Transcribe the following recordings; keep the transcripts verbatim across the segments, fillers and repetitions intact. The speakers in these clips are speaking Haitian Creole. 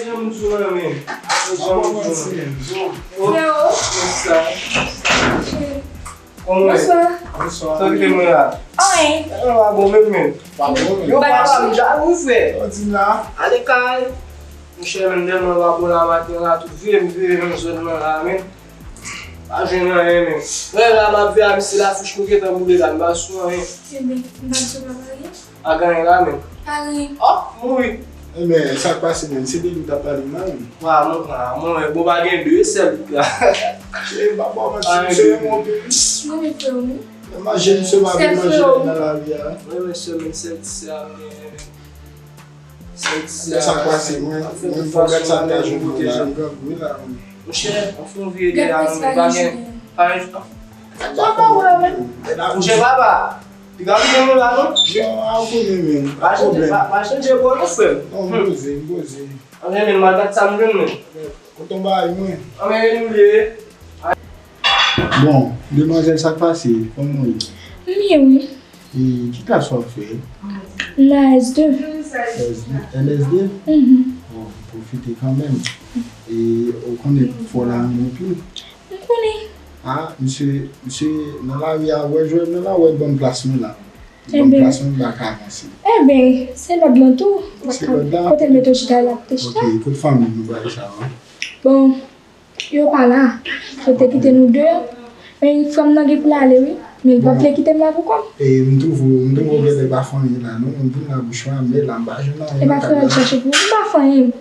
Janm di w la, men. Janm di w la. Freo. Kòman w ye? Bonswa. Bonswa. Sa w kite mwen la? Anyen. Mwen pa bon menm, men. Pa bon menm. Yo, papa, m jalou, frè. Sa w di m la? Ale kay. Monchè, men, tèlman pa bon la maten la, tout vire m vire nan zòn nan la, men. Pa jwenn anyen, men. Frè la, m ap veye a misye la, fich nou gentan boule la, m pa sou anyen. Ebyen, m pa di w pa anyen. Pa gen anyen la, men. Pa gen anyen. Oh, mouri. Ebyen, sa k pase, men? Se de li w t ap pale m la, men. Wa, mon, wa, mon, bon, pa gen de sèl la. Cheri, m pa ba w manti, misye renmen w anpil, wi. Mwen, men frè w, non. Imajine misye pa vin manje nan lari a. Mwen, men sèl, men sèl ti sè a, men. Sa k pase, mwen, mwen fò gad sa m ta jwenn mwen la, m grangou wi la, mwen. Monchè, anfen w vire dèyè a, mwen, pa gen, pa gen. Sa pa wè, men. Monchè, papa, piga m gen nou la, non? Non, a w konnen, men. Pa chanje, pa, pa chanje bò, non, frè m. Non, m poze, m poze. Anfen, men, m al gad sa m jwenn, men. Kote w bay mwen? Anfen, men nou ye. Bon, demwazèl, sa k pase? Kòman w ye? M byen, wi. E ki klas w ap fè? M nan S de. S de? L S de? Mhm. Bon, pwofite kanmenm. E ou konnen fò la renmen w anpil? M konnen. A, misye, misye nan lari a, wè jwè nan la, wè l ban m plas mwen la. L ban m plas mwen, m pa ka avanse. Enben, se lòd lan tou. Se lòd la? Kote l mete w chita, l ap te chita. Ok, kot fanmi nou bay sa, wi. Bon, yo pa la. Yo te kite nou deyò. Men frè m nan gen pou l ale, wi. Men l pa vle kite m la pou kò m. E m twouve w, m twouve w genlè pa fè anyen la, non. M vin la bouch mwen anmè la, m pa jwenn anyen. E pa frè al chèche pou ou. M pa fè anyen.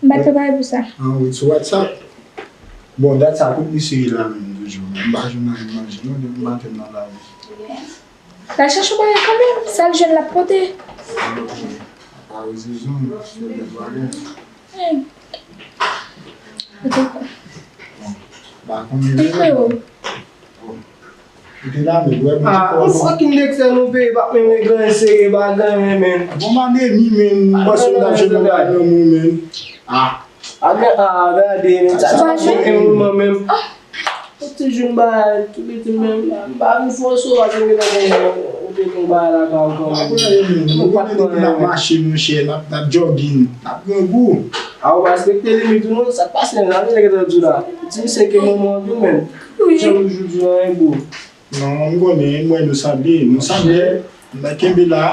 M pa t prepare pou sa. An wi, sou WhatsApp. Bon, dat sa, kote misye ye la menm, toujou? M pa jwenn anyen manje, non, depi maten m nan lari. L al chèche yon bagay kanmenm, sa l jwenn l ap pote. Ah, ok. Apa rezon, se bèl bagay. Hmm. Pote kwa. Bon, ba konnen. Wi, freo. Bon. Ou te la, men, wè, bon, ah, ti kò, bon. Fòk ki m te fè nou peye, pa menm gen anyen serye, pa gen anyen, men. Bon, m anemi, men, m panse m t ap jwenn yon bagay nan men w, men. Ah. A, men, a, gade, men, sa, sa pa fè yon moman, men. Ou ti jwenn bagay, tou piti menm, m pa vin fòse w, pa vin gen bagay, ou te gen bagay lakay ou kanmenm. Ou konnen depi n ap mache, monchè, n ap, n ap jogging, n ap grangou. A, ou pa respekte limit ou non, sa k pase menm, sa vle gentan di w la. Ti misye ke manman an tou menm. Wi. Jan ou toujou di w anyen, bro. Non, m konnen, m wè nou sanble, nou sanble, n a kenbe la.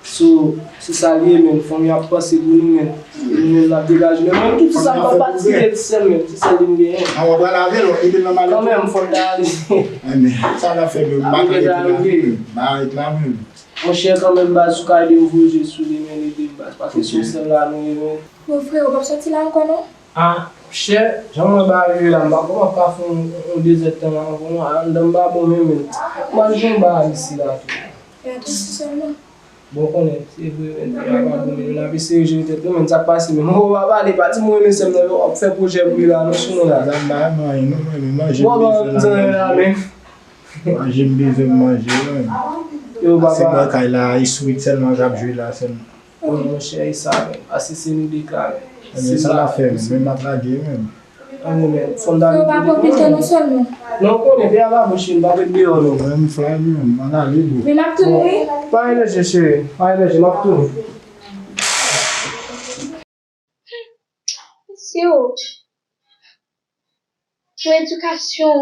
So, se sa l ye, men. Fanmi ap panse pou nou, men. Nou menm n ap degaje. Men mwen, tout sa m pa patire ti sèl, men. Ti sèl li m genyen. An, w ap pale avè l, w ap kite l nan malè. Kanmenm, fò l ta ale. Enben, sa l ap fè, men, m pa ka rete la, men. M pa rete la, men. Monchè, kanmenm, baz, ou ka ede m voye je sou li, men, ede m, baz, paske se yon sèl la nou ye, men. Bon, frè, ou p ap soti la ankò, non? Ah, monchè, jan mwen ba yo la, m pa kòman pa fè yon, yon dezèdtan la ankò non, anndan m pa bon menm menm. M al jwenn ba isi la tou. E a tou sou sèlman. Bon, konnen, se vre menm, peyi a pa bon menm, n ap eseye jere tèt nou, men sa k pase menm. Ou pa pale, pa di m ou renmen sè m nan, w ap fè pwojè pou li la, non, sou mwen la. Zam ba m anyen, non, mwen, men manje m bezwen la, men. Manje m bezwen m manje, non. Yo, papa. Se mwen kay la, e swit sèlman k ap jwe la, sèlman. Wi, monchè, e sa menm. Ase se nou de ka menm. Ebyen, sa n ap fè menm? Men m ap lage menm. Anyen menm. Fò n ta... Yo pa pran pil tan non sèlman. Non, ou konnen, peyi a pa bon, cheri, m p ap ret deyò non. Mwen, m fly menm, m ann ale, bro. Men m ap tounen, wi. Pa gen danje, cheri. Pa gen danje, m ap tounen. Mesye yo, pou edikasyon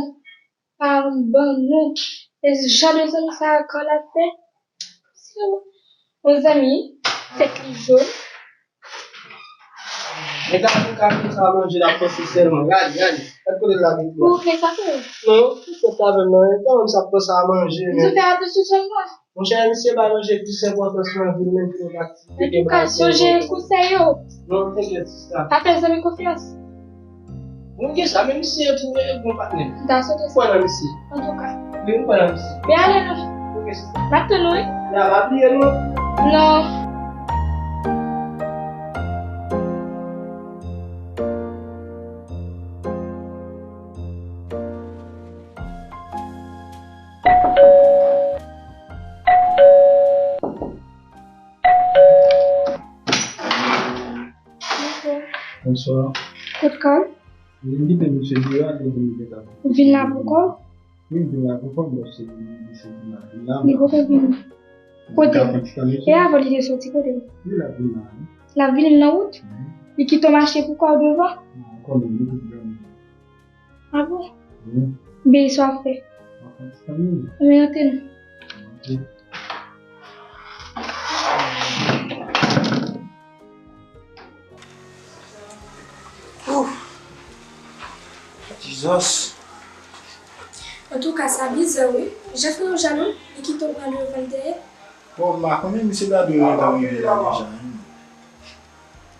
paran n ban nou, e jan de zanmi sa ankò l ap fè? Mesye yo, yon zanmi, tèt li jòn. Men gade yon ka konsa manje l ap panse sèlman. Gade, gade. Gade kote l lage tou. Ou fè sa pou ou? Non, ou fè sa avè m non. Yon ka konsa panse a manje, men. Ou fè atansyon sèlman. Monchè, misye bay manje plis enpòtans nan vi l menm ke lòt aktivite. Antouka, sonje konsèy yo. Non, tenkèt, sista. Pa fè zanmi konfyans. Bon, gen sa, men misye tou, e, bon patnè. M ta swete sa. Kwè nan misye. Antouka. Wi, m kwè nan misye. Men ale non. Ok, sista. M ap tann ou, wi. Ya, pa bliye nou. Non. Bonswa. Kot kay? Mwen kite misye deyò, li vin gentan. Ou vin la pou kò? Wi, m vin la pou kò m, paske li di se vin la, vin la. Li poko vini. Kote? E avan li te soti kote? Wi, l ap vin la, wi. L ap vini nan wout? Wi. Li kite w mache pou kò w devan? Non, kò m li tout granmoun. A bon? Wi. Byen, sa w ap fè? M ap fè ti kanmenm. Ebyen, antre non. Ok. Ouf. Jesus. Antouka, sa bizè, wi. Jan frè w jalou, li kite w pran devan l dèyè. Bon, m pa konnen misye ta dwe gentan rive la deja, wi.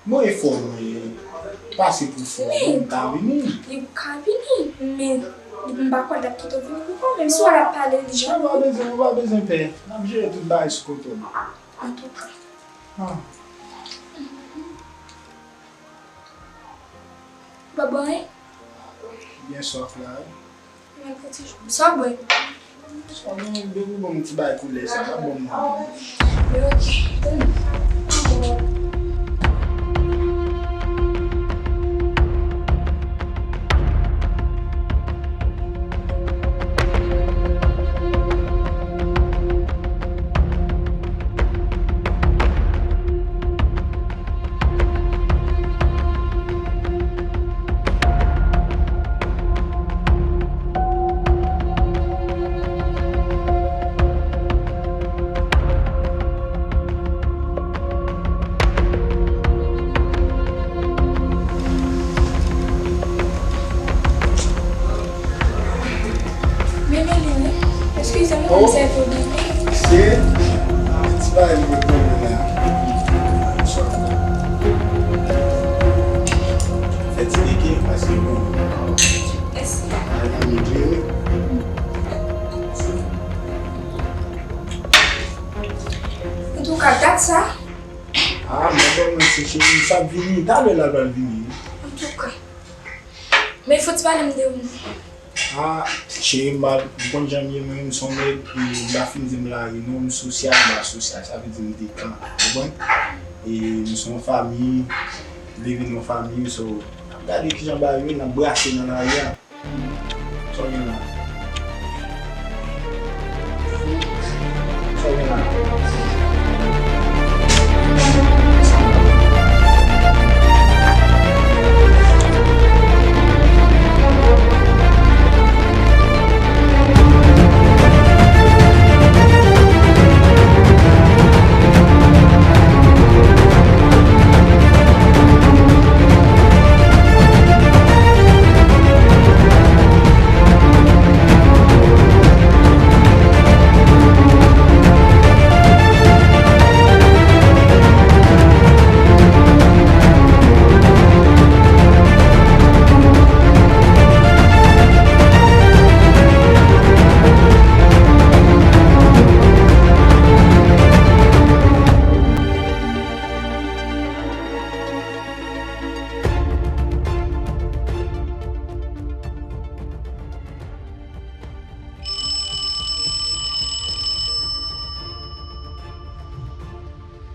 Bon, e fò mwen pase pou fò, men m ka vini. Li ka vini, men m pa kwè l t ap kite w vini pou kò w, menm si w al ap pale li jan. Ou pa bezwen, ou pa bezwen pè. N ap jere tout bagay sou kontwòl. Antouka. Ah. Ou pa bwè anyen? Byen swaf la, wi. Mwen pran ti jou. Sa w bwè? Sa w bwè, depi w ban m ti bagay koulè sa, sa bon mwen. Men ok, tann. Men, men, men, men. Eskize m, oh, m sèvi w byen. Se ti bagay mwen konn la. Fè ti keke, paske bon. Mèsi. Ay, mwen klere. Antouka, dat sa. Ah, mwen, mwen, mwen, se cheri, sa ap vini. Talè l ap vini. Antouka. Men fò ti pale m de ou. Ah, cheri, m pa, ou konn jan m ye, mwen, m se yon nèg, e, m pa fin di m lari, non, m sosyal, m pa sosyal, sa vle di m dekan, ou konprann? E, m se yon fanmi, m leve nan yon fanmi, so, n ap gade kijan bagay yo ye, n ap brase nan lari a. Sa w gen la? Sa w gen la?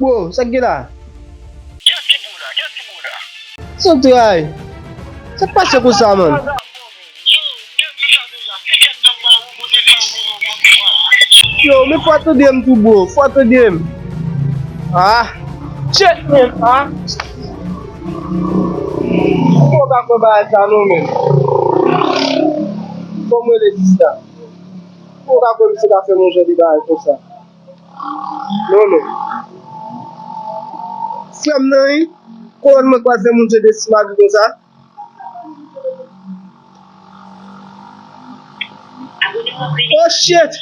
Bro, sa k gen la? Kiyès ki bouda? Kiyès ki bouda? Santray. Sa k pase konsa, man? Yo, men fò tande m tou, bro. Fò tande m. Ah. Shit, man. Ah. Ou pa ka kwè bagay sa non, men. Kòman rele sista? Ou pa ka kwè misye ta fè m yon jan de bagay konsa. Non, non. Frè m nan, wi. Kòman mwen kwaze moun je de simagri konsa? Oh shit!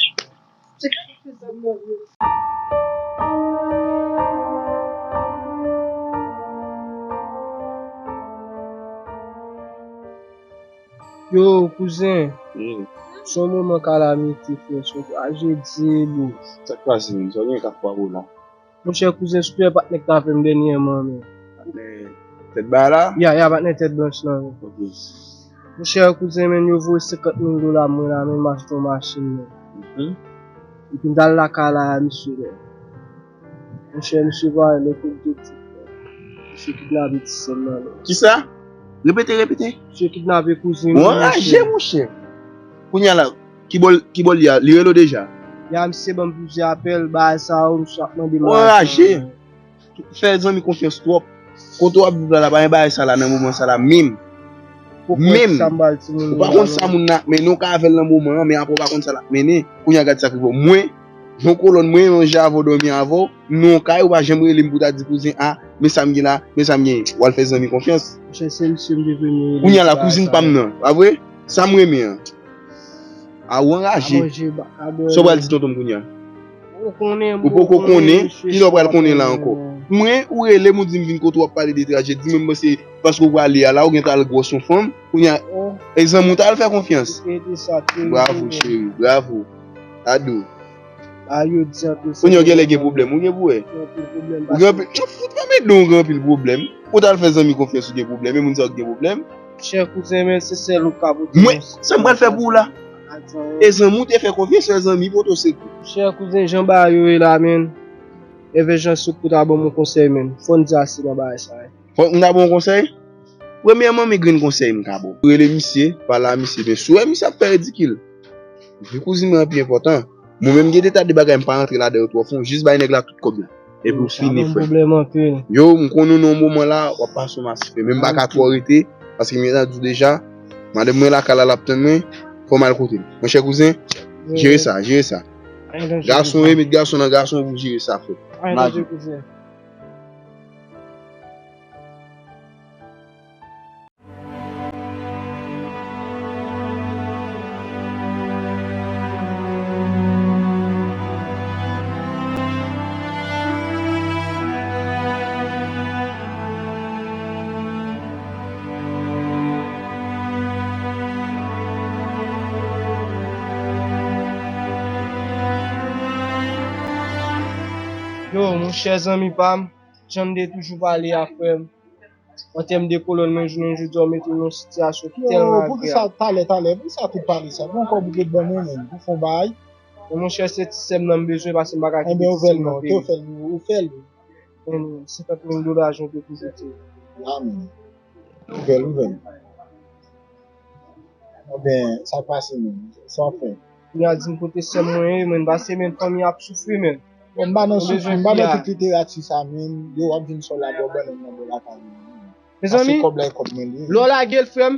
Yo, kouzen. Hmm. Se yon moman kalamite, frè, se yon trajedi, bro. Sa k pase, menm? Sa w gen k ap frape w la? Monchè, kouzen, souple, patnè k t avè m dènyèman, men. Patnè tèt ba la? Ya, ya, patnè tèt blanch lan, men. Ok. Monchè, kouzen, men, yo voye senkant mil dola mwen la, men, m achte yon machin, men. Mhm. Epi m t al lakay la, misye, men. Monchè, misye vwaye lè kote de ti. Misye kidnape ti sè m nan, men. Kisa? Repete, repete. Misye kidnape kouzen m, monchè. Anraje, monchè. Kounye a la, ki bò l, ki bò l ye a? Li rele w deja? Ya, misye ban m plizyè apèl, bagay sa yo, misye ap mande m bagay sa yo. Anraje. Fè zanmi konfyans twòp. Kote w ap viv la, la pa gen bagay sa la nan moman sa la menm. Menm. Ou pa konn sa moun nan ap mennen, ou ka avè l nan moman an, men apre ou pa konn sa l ap mennen. Kounye a gad sa k rive w. Mwen, yon kolòn mwen, yon jan avè w dòmi avè w, m nan yon kay, ou pa janm rele m pou w ta di kouzen, a, men sa m gen la, men sa m gen. W al fè zanmi konfyans. Monchè, se misye m te premye rele. Kounye a la, kouzin pa m nan, pa vre? Sa m renmen an. A, ou anraje. Sa w pral di tonton m kounye a? Ou poko konnen, kilè w pral konnen la ankò? Mwen, ou rele m, ou di m vin kote w ap pale de trajedi, men m panse paske w prale a la, ou gentan al gwòs yon fanm, kounye a, e zanmi w ta al fè konfyans. Bravo, cheri, bravo. Adou. Kounye a, ou genlè gen pwoblèm, ou gen pou wè. Ou gen anpil, chan fout pa met non, ou gen anpil pwoblèm. Ou ta al fè zanmi konfyans, ou gen pwoblèm, e moun sa yo gen pwoblèm. Chè kouzen, men se sèl ou ka pote. Mwen, sa m pral fè pou ou la? E zanmi w te fè konfyans, se zanmi poto sekou. Chè kouzen, jan bagay yo ye la, men. Evè jan sot pou ta ban m yon konsèy, men. Fò n di ase nan bagay sa, wi. Fò m ta ban w yon konsèy? Premyèman, men grenn konsèy m ka ba w. Rele misye, pale a misye, men si w wè misye ap fè ridikil, vi kouzin mwen an pi enpòtan. Mwen menm gen de ta de bagay m pa rantre ladan yo twò fon, jis bay nèg la tout kòb la. Epi w fini, frè. Yo, m konnen w nan yon moman la, w ap pase yon masifre. Men m pa ka twò rete, paske m gentan di w deja, madanm mwen lakay la, l ap tann mwen, fò m al kote l. Monchè kouzen, jere sa, jere sa. Gason, remèt gason nan gason pou jere sa, frè. M a di. Yo, monchè zanmi pa m, jan n te toujou pale a frè m, an tèm de kolòn, men jounen jodi a, w mete m nan yon sitiyasyon ki tèlman agreyab. Yo, poukisa talè, talè, poukisa tout pale sa? Gon kòb ou te ban mwen, menm, pou fè yon bagay? Men monchè, se ti sè m nan m bezwen, paske m pa ka kite ti sè m nan peyi. Enben, ou fè l, ou fè l. Men senkant mil dola, jan w te toujou di. La menm. Ou fè l, ou fè l. Enben, sa k pase menm? Sa w ap fè? Kounye a di m kote sè m mwen ye, menn, paske menn, fanmi ap soufri, menn. Bon, m pa nan soufri, m pa nan tout literati sa, menn. Yo, w ap jwenn sa w la bò bannann nan bò lakay ou, menn. Mezanmi, paske kòb la e kòb mwen li ye. Lè w lage l, frè m.